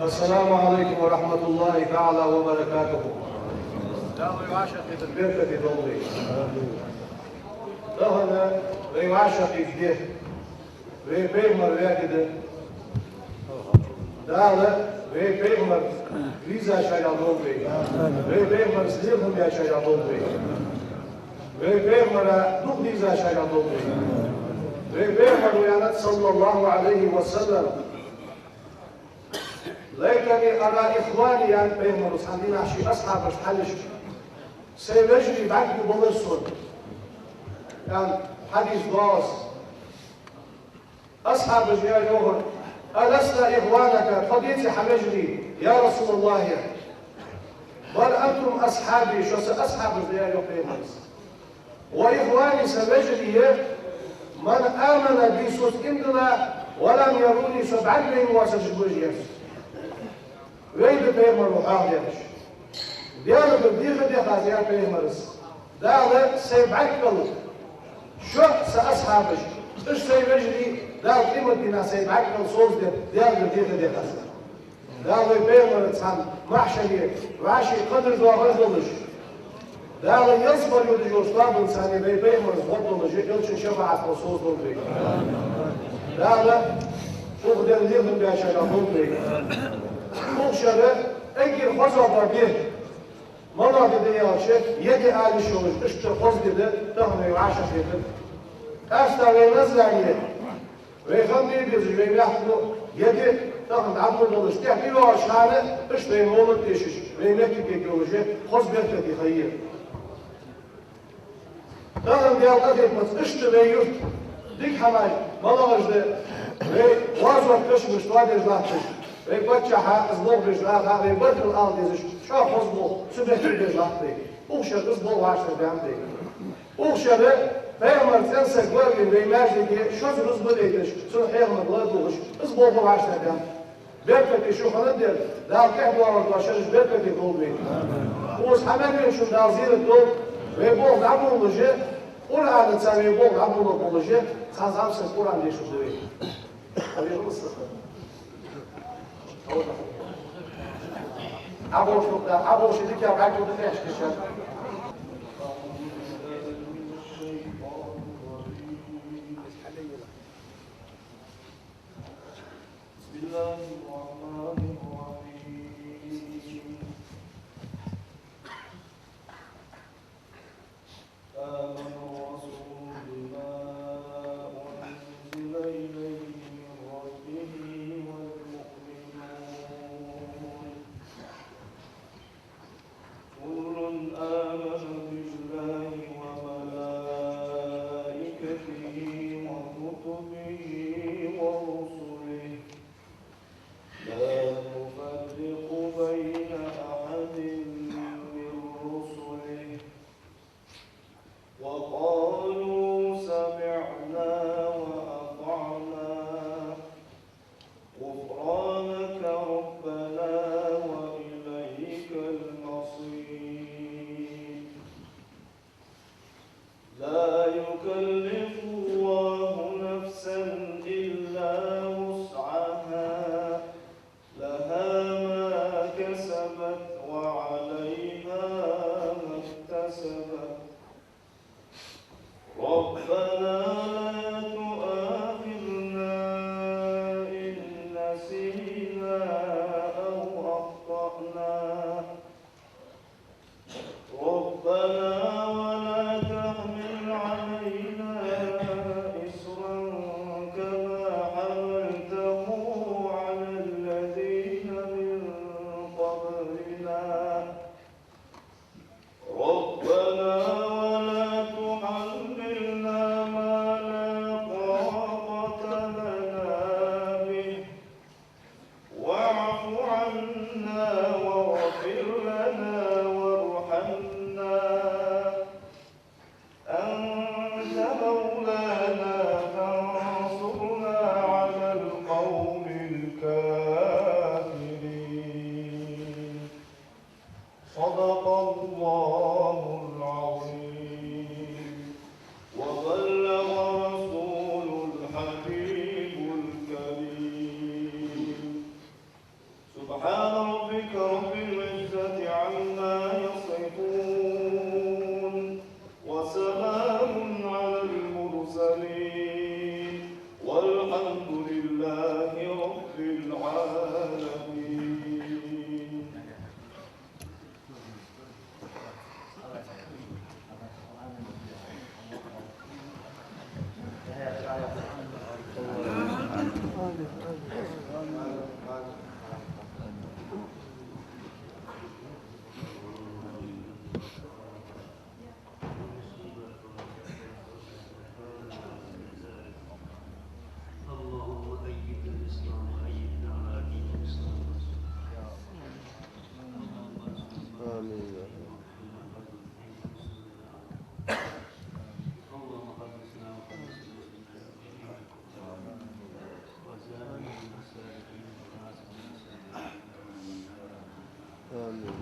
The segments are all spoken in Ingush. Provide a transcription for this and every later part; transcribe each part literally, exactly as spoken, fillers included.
السلام عليكم ورحمة الله تعالى وبركاته. Дала вай вӀашагӀкхетар беркате долда вай. Тахан вай вӀашагӀкхетар ди вай Пайхамара ваьгӀа ди да. Дала вай Пайхамар вийзачарех долда вай. Вай Пайхамара лерхӀам бечарех долда вай. Вай Пайхамара дукха дийзачарех долда вай. Вай Пайхамара аьннад, صلى الله عليه وسلم: ليتني أرى إخواني, аьннад Пайхамара цхьан дийнахьа ший асхьабашта хьалхашка. Сай вежарий бӀаргагурбалар сона, аьнна, хьадис да из. Асхьабаша аьлар йоах: ألسنا إخوانك, тхо деций хьа вежарий, يا رسول الله? بل أنتم أصحابي, шо са асхьабаш да, аьлар йоах Пайхамара. وإخواني, са вежарий, من آمن بي, соца иман дилла, ولم يروني, со бӀаргавайна воацараш ба уж, аьлар. Вай да Пайхамара хьоахадеш. Даьлагара дехар дех аз, аьлар Пайхамара. Дала сай бӀаргкхал, шо са асхьабаш, уж сай вежарий, Дала къематдийнахьа сай бӀаргкхал, соца дер, Даьлагара дехар дех аз. Дала вай Пайхамара цхьан махьшаре вӀаший кхадар доахаш долаш, Дала ялсмале йодаш йолча тоабанца вай Пайхамара гӀо долаш, Элчан шафаӀат хьалсоза долда вай. Дала укх ден лерхӀам бечарех долда вай. Укх шера эггара хозагӀа ди малагӀа ди да аьлча, е ди ала йиш йолаш, иштта хоза ди да тахан вай вӀашагӀкхетар. Къаьстта вай название, вай хам бе безаш, вай мехка е ди тахан дӀаболабалаш, тӀехьа ди йоагӀача хана, иштта вай мовлат дешаш, вай мехкага йолаш, хоза беркате ха я. Тахан Даьла къахетамца иштта вай юрта дика хӀамаш малагӀаш да, вай воазон кашамаш тоадеш латташ, вай паччахьа из болх беш латта, вай баркал ала дезаш, чӀоагӀа хоза болх цу мехка деш латт вай. Укх шера из болх вӀаштӀехьабаьннаб вай. Укх шера Пайхамара цӀен саг вар вайна, вай маьждиге шозза рузба дайташ, цун хьехамах ладувгӀаш, из болх вӀаштӀехьабаьннаб. Беркате шу хинна дер, Дала тӀехьа доагӀаш дола шераш беркате долда вай. Укхаза хьамел веначун Дала зерат долда, вай болх дӀаболалуш, Къуръанаца вай болх дӀаболабалуш, цхьа зӀамсаг Къуръан дешаргда вай. Ӏабош, Ӏабош дика бӀаргагу тӀехьашкаша. بسم الله الرحمن الرحيم. آمن الرسول بما أنزل إليه من ربه والمؤمنون. كل آمن بالله وملائكته وكتبه ورسله لا نفرق بين أحد من رسله وقالوا سمعنا وأطعنا غفرانك ربنا وإليك المصير. لا يكلف الله نفسا إلا وسعها، لها ما كسبت وعليها ما اكتسبت. ربنا لا تؤاخذنا إن نسينا أو أخطأنا. ربنا ولا تحمل علينا إصرا كما حملته على الذين من قبلنا. ربنا ولا تحملنا ما لا طاقة لنا به واعف عنا واغفر لنا وارحمنا أنت مولانا فانصرنا على القوم الكافرين. صدق الله العظيم. وبلغ رسول الحبيب الكريم. Цу سبحان ربك رب العزة عما يصفون، وسلام على المرسلين، والحمد لله رب العالمين. اللهم أيد الإسلام وأيدنا على دين الإسلام. آمين. اللهم خلصنا وخلص المسلمين. وزادنا من السالكين وخلصنا من السالكين. آمين.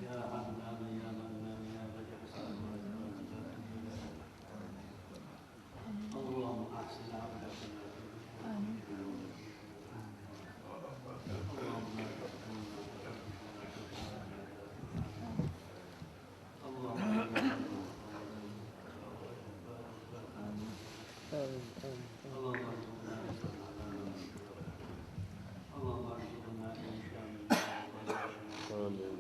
يا حنان يا منان يا بديع الصفات والجمال. اللهم أحسن عاقبتنا في الأمور كلها. اللهم لا تحرمنا أجرك. اللهم لا تحرمنا أجرك. اللهم ارزقنا رزقا حلالا. اللهم ارزقنا من شامل. آمين.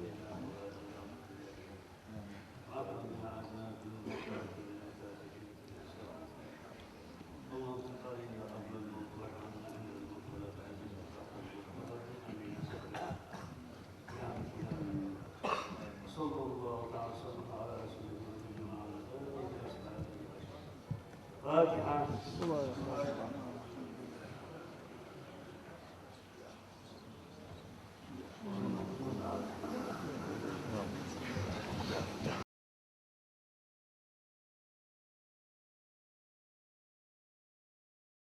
الفاتحة.